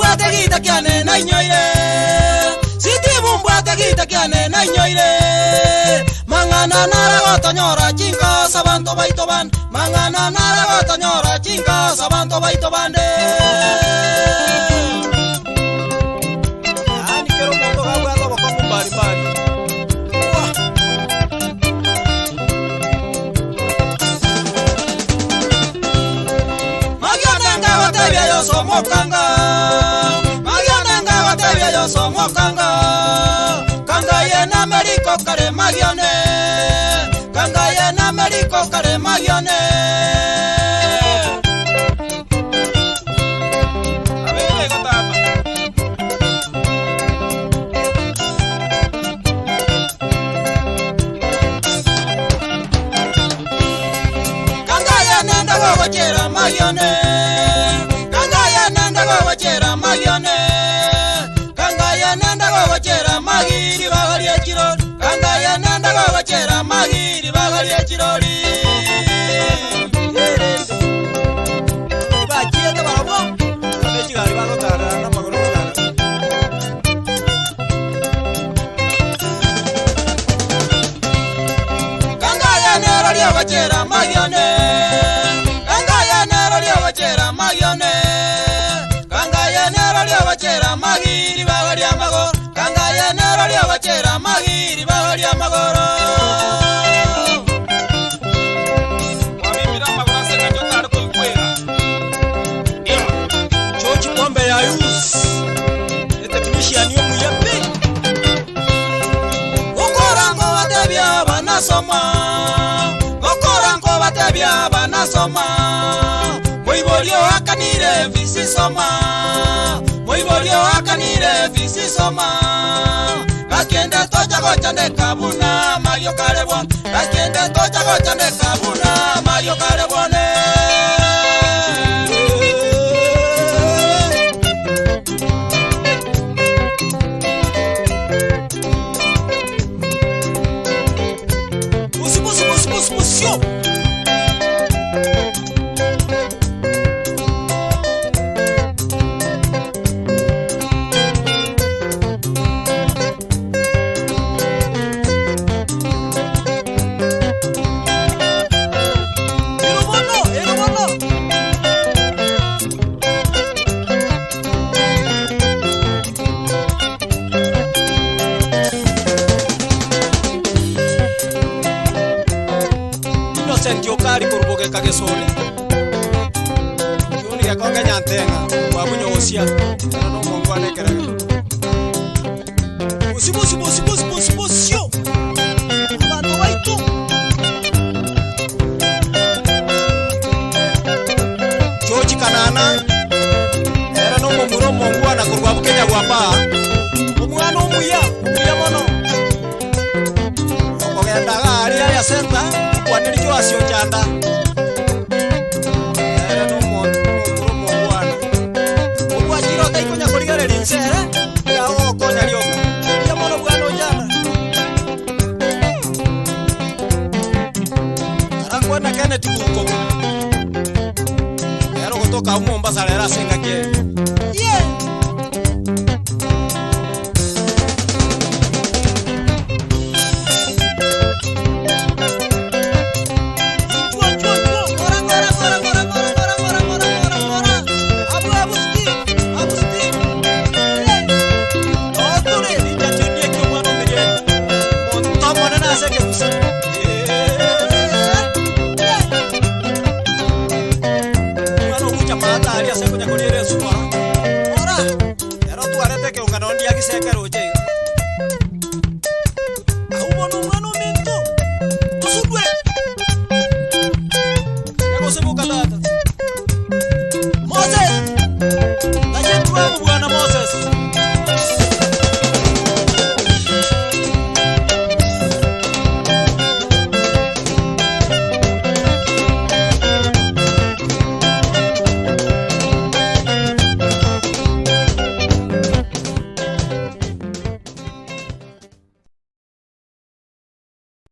mbwate gita kiane nainyoire, Sitibu mbwate gita kiane nainyoire. Mang'ana naragotonyora chinkosa abanto baito bande, Mang'ana naragotonyora chinkosa abanto baito bande. Yaani kera omonto iga abwate obokong'u mbari mbari. Wah! Magione ngabatebia yosomokanga, Magione ngabatebia yosomokanga, Kanga ye nameriko kare magione, Kanga ye nameriko kare magione. Abere igo tata. Kanga ye nenda gogochera magione, Kanga ye nenda gogochera magione, Kanga ye nenda gogochera magiri bagarie chirori, Kanga ye nenda gogochera magiri bagarie chirori. Erende bachiete barabwo ande chigari bagotarera na amagoro gotara. Kanga ye nero riogochera magione, Kanga ye nero riogochera magione, Kanga ye nero riogochera magiri bagaria amagoro, Kanga ye nero riogochera magiri bagaria amagoro. Kwabimbire amagoro ase eng'encho otare koigwera. Ndio. George Pombe ya Yus. Etechnician omuya pi. Gokorango batebia banasoma, Gokorango batebia banasoma, Moiborio akanire visi soma, Moiborio akanire visi soma. Gakende tocha gochandeka buna Mario kare bwana, Gakende tocha gochandeka buna Mario kare bwane. Busi busi busi busi busi yo. Ero bono, ero bono. Innocent Okari korubogeka gesone. Kioni gekonge nyantenga kwamunyosia. Ero no omongo ane ekerega. Busi busi busi busi busi busi yo. Abanto baito. George Kanana ere no omomura omongwana korwa Bukenya bwa paa. Omwana omuya, omuya mono. Okogenda iga aria area center, okwaneri Joash Ochanda. Ere no omonto omomura omongwana. Obwachire otaikonya korigereria inse ere, iga agogokonya rioka. Mbuya mono bwana Ochanda. Arakwana Kenneth Bukogo. Ere ogotoka abwo Mombasa rero ase engaki eye. Yeah. Chua, chua, chua. Ngora, ngora, ngora, ngora, ngora, ngora, ngora, ngora, ngora, ngora. Abu, abu, Steve. Abu, Steve. Yeah. Otore richacho ndieke omwana omiriani. Monto omonene ase ekegusa. Yeah. Omwana ogocha maata aria ase konya koriera esukara. Ora, ero otwarete ekeungano ndiagise ekeroche iga. Abwo bono omwana ominto, tosudwe. Nyagoseboka tata. Moses, gachia twamu bwana.